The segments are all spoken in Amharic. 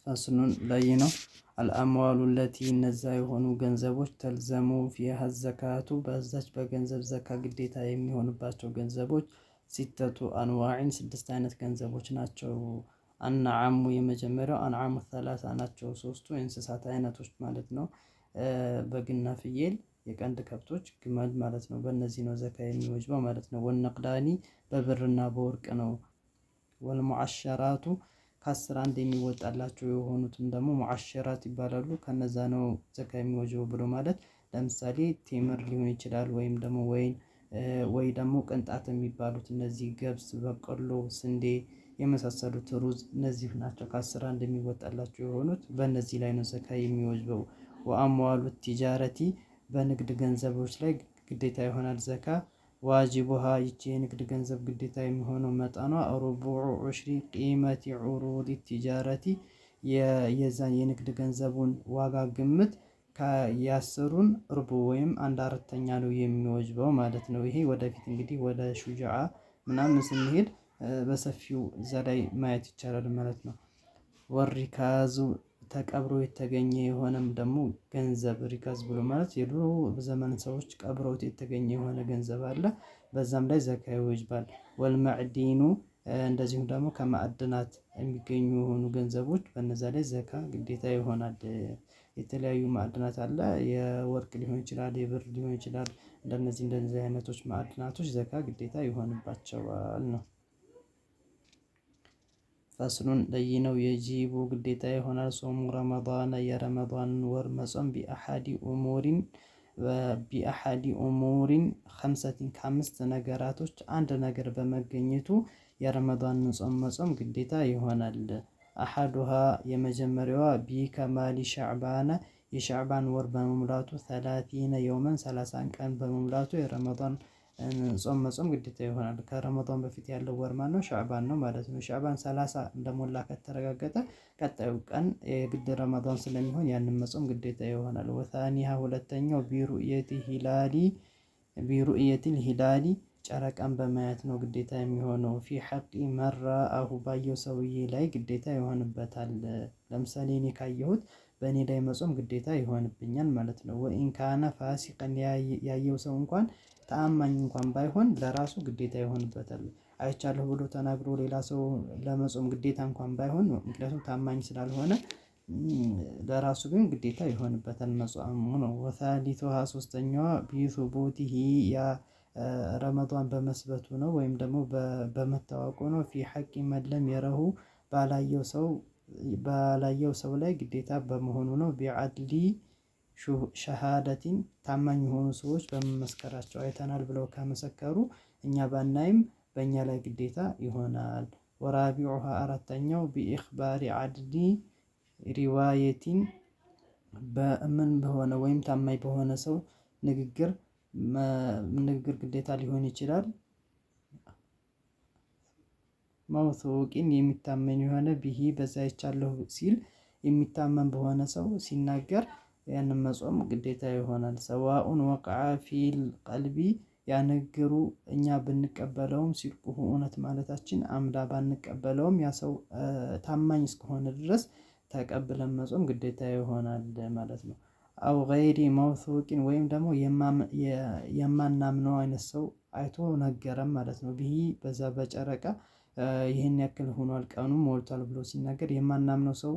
فصل ላይ ነው። الأموال التي እነዛ የሆኑ ገንዘቦች تلزم فيها الزكاة በዛች በገንዘብ ዘካ ግዴታ የሚሆንባቸው ገንዘቦች ستة أنواع ስድስት አይነት ገንዘቦች ናቸው። النعم የመጀመሪያው أنعام ثلاثة ናቸው። ሶስቱ የእንስሳት አይነቶች ማለት ነው። በግና ፍየል፣ የቀንድ ከብቶች፣ ግመል ማለት ነው። በእነዚህ ነው ዘካ የሚወጅበው ማለት ነው። والنقدان በብርና በወርቅ ነው። والمعشرات ከ10 አንድ የሚወጣላቸው የሆኑትም ደግሞ معشرات ይባላሉ። ከነዛ ነው ዘካ የሚወጅበው ብሎ ማለት ለምሳሌ ቴምር ሊሆን ይችላል፣ ወይም ደግሞ ወይን ወይ ደግሞ ቅንጣት የሚባሉት እነዚህ ገብስ፣ በቆሎ፣ ስንዴ የመሳሰሉት ሩዝ፣ እነዚህ ናቸው ከ10 አንድ የሚወጣላቸው የሆኑት። በእነዚህ ላይ ነው ዘካ የሚወጅበው። وأموال التجارة በንግድ ገንዘቦች ላይ ግዴታ ይሆናል ዘካ። واجبها ይቺ የንግድ ገንዘብ ግዴታ የሚሆነው መጠኗ ربع عشر قيمة عروض التجارة የዛን የንግድ ገንዘቡን ዋጋ ግምት የአስሩን ርቡ ወይም አንድ አራተኛ ነው የሚወጅበው ማለት ነው። ይሄ ወደፊት እንግዲህ ወደ ሹጃዓ ምናምን ስንሄድ በሰፊው እዛ ላይ ማየት ይቻላል ማለት ነው። والركاز ተቀብሮ የተገኘ የሆነም ደግሞ ገንዘብ ركاز ብሎ ማለት የድሮ ዘመን ሰዎች ቀብረውት የተገኘ የሆነ ገንዘብ አለ። በዛም ላይ ዘካ ይወጅባል። والمعدن እንደዚሁም ደግሞ ከማዕድናት የሚገኙ የሆኑ ገንዘቦች በነዛ ላይ ዘካ ግዴታ ይሆናል። የተለያዩ ማዕድናት አለ፣ የወርቅ ሊሆን ይችላል፣ የብር ሊሆን ይችላል። እንደነዚህ አይነቶች ማዕድናቶች ዘካ ግዴታ ይሆንባቸዋል ነው። فصل ለይነው يجب ግዴታ ይሆናል። صوم رمضان የረመዳን ወር መጾም بأحد أمور خمسة ከአምስት ነገራቶች አንድ ነገር በመገኘቱ የረመዳንን ጾም መጾም ግዴታ ይሆናል። أحدها የመጀመሪያዋ بكمال شعبان የሻዕባን ወር በመሙላቱ 30 يوما 30 ቀን በመሙላቱ የረመዳን ጾም መጾም ግዴታ ይሆናል። ከረመዳን በፊት ያለው ወር ማነው? ሻዕባን ነው ማለት ነው። ሻዕባን 30 እንደሞላ ከተረጋገጠ ቀጣዩ ቀን የግድ ረመዳን ስለሚሆን ያንን መጾም ግዴታ ይሆናል። وثانيها ሁለተኛው برؤية الهلال ጨረቃን በማየት ነው ግዴታ የሚሆነው። في حق من رآه ባየው ሰውዬ ላይ ግዴታ ይሆንበታል። ለምሳሌ እኔ ካየሁት በእኔ ላይ መጾም ግዴታ ይሆንብኛል ማለት ነው። وإن كان فاسقا ያየው ሰው እንኳን ተአማኝ እንኳን ባይሆን ለራሱ ግዴታ ይሆንበታል። አይቻለሁ ብሎ ተናግሮ ሌላ ሰው ለመጾም ግዴታ እንኳን ባይሆን፣ ምክንያቱም ታማኝ ስላልሆነ፣ ለራሱ ግን ግዴታ ይሆንበታል መጾሙ ነው። وثالثها ሶስተኛዋ بثبوته ያ ረመዷን በመስበቱ ነው ወይም ደግሞ በመታወቁ ነው። في حق من لم يره ባላየው ሰው ላይ ግዴታ በመሆኑ ነው። بعدلي شهادة ታማኝ የሆኑ ሰዎች በመመስከራቸው አይተናል ብለው ከመሰከሩ እኛ ባናይም በእኛ ላይ ግዴታ ይሆናል። ورابعها አራተኛው بإخبار عدل رواية በምን በሆነ ወይም ታማኝ በሆነ ሰው ንግግር ንግግር ግዴታ ሊሆን ይችላል። موثوق የሚታመን የሆነ به በዛ አይቻለሁ ሲል የሚታመን በሆነ ሰው ሲናገር ያንን መጾም ግዴታ ይሆናል። سواء وقع في القلب ያ ንግግሩ እኛ ብንቀበለውም صدقه እውነት ማለታችን أم لا ባንቀበለውም ያ ሰው ታማኝ እስከሆነ ድረስ ተቀብለን መጾም ግዴታ ይሆናል ማለት ነው። أو غير موثوق ወይም ደግሞ የማናምነው አይነት ሰው አይቶ ነገረም ማለት ነው። به በዛ በጨረቃ ይህን ያክል ሆኗል ቀኑ ሞልቷል ብሎ ሲናገር የማናምነው ሰው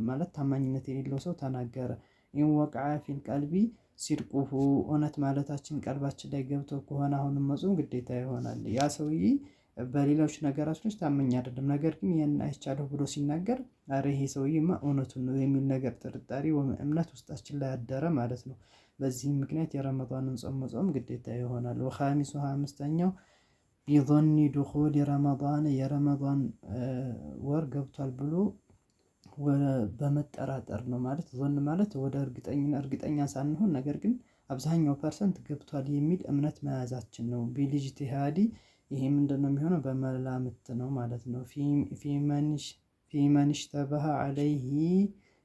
ማለት ታማኝነት የሌለው ሰው ተናገረ። إن وقع في القلب صدقه እውነት ማለታችን ቀልባችን ላይ ገብቶ ከሆነ አሁንም መጾም ግዴታ ይሆናል። ያ ሰውዬ በሌሎች ነገራቶች ታማኝ አይደለም፣ ነገር ግን ያን አይቻለሁ ብሎ ሲናገር አረ ይሄ ሰውዬማ እውነቱን ነው የሚል ነገር ጥርጣሬ ወይም እምነት ውስጣችን ላይ አደረ ማለት ነው። በዚህም ምክንያት የረመዳንን ጾም መጾም ግዴታ ይሆናል። وخامسها አምስተኛው بظن دخول رمضان የረመዳን ወር ገብቷል ብሎ በመጠራጠር ነው ማለት ظن ማለት ወደ እርግጠኛ ሳንሆን ነገር ግን አብዛኛው percent ገብቷል የሚል እምነት መያዛችን ነው። بالاجتهاد ይሄ ምንድነው የሚሆነው? በመላምት ነው ማለት ነው። في من اشتبه عليه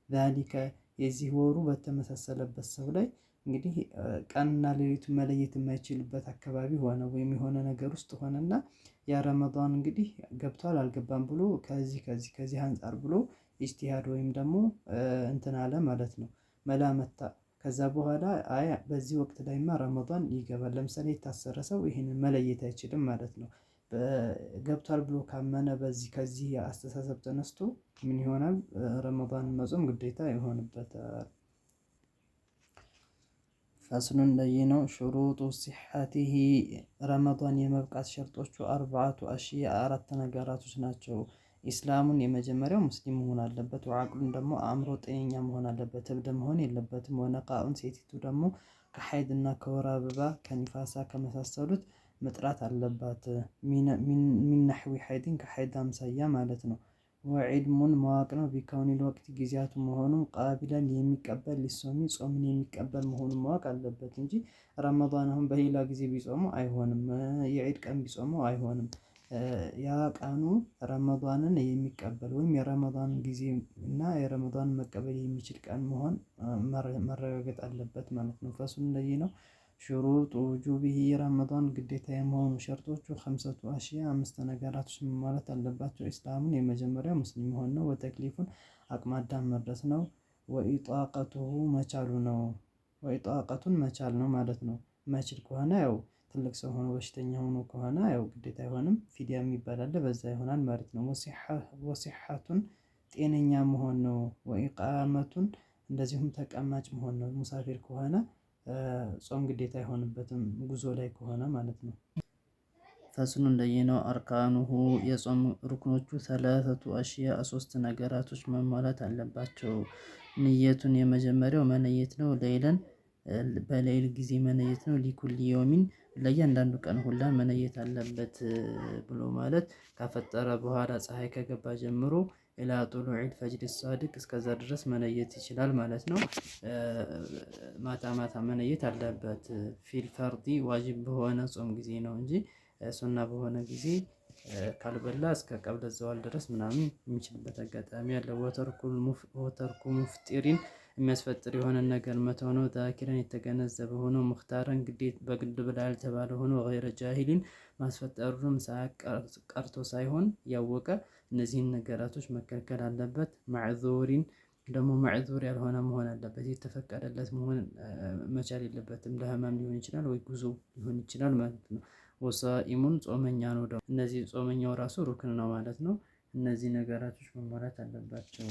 ذلك የዚህ ወሩ በተመሳሰለበት ሰው ላይ እንግዲህ ቀንና ሌሊቱን መለየት የማይችልበት አካባቢ ሆነ ወይም የሆነ ነገር ውስጥ ሆነና ያ ረመዳን እንግዲህ ገብቷል አልገባም ብሎ ከዚህ ከዚህ ከዚህ አንፃር ብሎ ኢጅቲሃድ ወይም ደግሞ እንትን አለ ማለት ነው። መላመታ ከዛ በኋላ አይ በዚህ ወቅት ላይማ ረመዳን ይገባል። ለምሳሌ የታሰረ ሰው ይህንን መለየት አይችልም ማለት ነው። ገብቷል ብሎ ካመነ በዚህ ከዚህ አስተሳሰብ ተነስቶ ምን ይሆናል? ረመዳን መጾም ግዴታ ይሆንበታል። فصل ለይነው شروط صحته ረመዳን የመብቃት ሸርጦቹ أربعة أشياء አራት ነገራቶች ናቸው። إسلام የመጀመሪያው ሙስሊም መሆን አለበት። وعقل ደግሞ አእምሮ ጤነኛ መሆን አለበት፣ እብድ መሆን የለበትም። ونقاء ሴቲቱ ደግሞ ከሐይድና ከወር አበባ ከኒፋሳ ከመሳሰሉት መጥራት አለባት። من نحو حيض ከሐይድ አምሳያ ማለት ነው። وعلم ማወቅ ነው። بكون الوقت ጊዜያቱ መሆኑን قابلا የሚቀበል للصوم ጾምን የሚቀበል መሆኑን ማወቅ አለበት እንጂ ረመዳን አሁን በሌላ ጊዜ ቢጾሙ አይሆንም። የዒድ ቀን ቢጾሙ አይሆንም። ያ ቀኑ ረመዳንን የሚቀበል ወይም የረመዳን ጊዜ እና የረመዳንን መቀበል የሚችል ቀን መሆን መረጋገጥ አለበት ማለት ነው። فصل እንደዚህ ነው። شروط وجوبه ረመዳን ግዴታ የመሆኑ ሸርጦቹ خمسة أشياء አምስት ነገራቶች መሟላት አለባቸው። إسلام የመጀመሪያው ሙስሊም መሆን ነው። وتكليف አቅመ አዳም መድረስ ነው። وإطاقته መቻሉ ነው። وإطاقة መቻል ነው ማለት ነው። ማይችል ከሆነ ያው ትልቅ ሰው ሆኖ በሽተኛ ሆኖ ከሆነ ያው ግዴታ አይሆንም። ፊዲያ የሚባል አለ፣ በዛ ይሆናል ማለት ነው። وصحة ጤነኛ መሆን ነው። وإقامة እንደዚሁም ተቀማጭ መሆን ነው። ሙሳፊር ከሆነ ጾም ግዴታ አይሆንበትም፣ ጉዞ ላይ ከሆነ ማለት ነው። فصل እንደየነው أركانه የጾም ሩክኖቹ ثلاثة أشياء ሶስት ነገራቶች መሟላት አለባቸው። نية የመጀመሪያው መነየት ነው። ليلا በሌይል ጊዜ መነየት ነው። لكل يوم ለእያንዳንዱ ቀን ሁላ መነየት አለበት ብሎ ማለት ካፈጠረ በኋላ ፀሐይ ከገባ ጀምሮ إلى طلوع الفجر الصادق እስከዛ ድረስ መነየት ይችላል ማለት ነው። ማታ ማታ መነየት አለበት። في الفرض ዋጅብ በሆነ ጾም ጊዜ ነው እንጂ ሱና በሆነ ጊዜ ካልበላ እስከ قبل الزوال ድረስ ምናምን የሚችልበት አጋጣሚ አለ። وترك مفطر የሚያስፈጥር የሆነ ነገር መተው ነው። ذاكرا የተገነዘበ ሆኖ مختارا ግዴት በግድ ብላ ያልተባለ ሆኖ غير جاهل ማስፈጠሩንም ቀርቶ ሳይሆን ያወቀ እነዚህን ነገራቶች መከልከል አለበት። معذور ደግሞ معذور ያልሆነ መሆን አለበት። የተፈቀደለት መሆን መቻል የለበትም። ለህመም ሊሆን ይችላል ወይ ጉዞ ሊሆን ይችላል ማለት ነው። وصائم ጾመኛ ነው። ደግሞ እነዚህ ጾመኛው ራሱ ሩክን ነው ማለት ነው። እነዚህ ነገራቶች መሟላት አለባቸው።